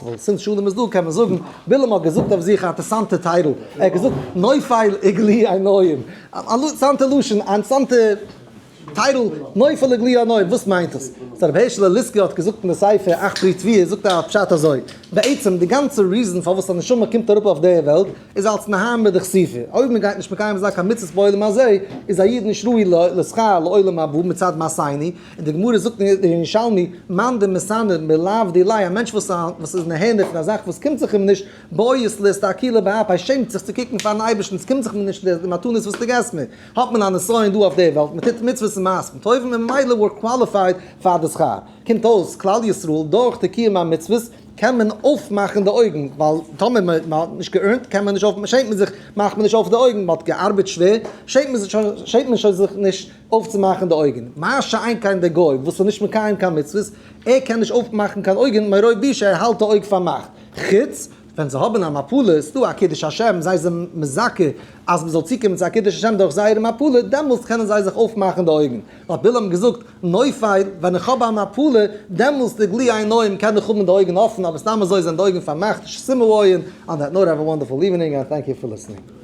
ווייל since שלום איז דא קען מען זאגן, בלעם האט געזאגט אויף זיך א אינטערסאנטע title, ער האט געזאגט נופל עגלי עיניים, א אינטערסאנטע לשון, א אינטערסאנטע title, נופל עגלי עיניים, וואס מיינט עס? so רבי הערשעלע ליסקא האט געזאגט אין די ספר אך פרי תבואה זאגט ער א פשט אזוי, בעצם די גאנצע reason פארוואס א נשמה קומט אראפ אויף די וועלט איז אלס נהמא דכסיפא, אויב מען גייט נישט מקיים זיין קיין מצוות בעולם הזה איז א איד נישט ראוי לשכר לעולם הבא מצד מעשינו, און די גמרא זאגט אין ירושלמי, מאן דמסנן מלאו דיליה, א מענטש וואס וואס איז נהנה פון א זאך וואס קומט זיך אים נישט, בייש לאסתכולי באפיה, שעמט זיך צו קוקן פארן אייבערשטן, עס קומט זיך מיר נישט די מתנות וואס דו געסט מיר, האט מען א נסיון דא אויף דער וועלט, מען טוט מצוות און מעשים טובים און ממילא we're qualified פאר די שכר. קומט אויס, כלל ישראל, דורך די קיום המצוות, קען מען אויפמאכן די אויגן, ווייל טאמער מען האט נישט גע earn ט קען מען נישט אויף, שעמט מען זיך, מאכט מען נישט אויף די אויגן, מען האט געארבעט שווער, שעמט מען זיך שוין, שעמט מען שוין זיך נישט אויפצומאכן די אויגן, מה שאין כן דער גוי וואס איז נישט מקיים קיין מצוות, ער קען נישט אויפמאכן קיין אויגן מרוב בושה, ער האלט די אויג פארמאכט, חוץ ווען זיי האבן א מפלה, איז דא א קידוש השם, זיי זענען מזכה אז מען זאל צוקומען צו א קידוש השם דורך זייערע מפלה, דעמאלטס קענען זיי זיך אויפמאכן די אויגן. האט בלעם געזאגט, נופל, ווען איך האב א מפלה, דעמאלטס די גלי עיניים קען איך האבן די אויגן אפן, אבער סתם אזוי זענען די אויגן פארמאכט, שימו עין, on that note have a wonderful evening and thank you for listening.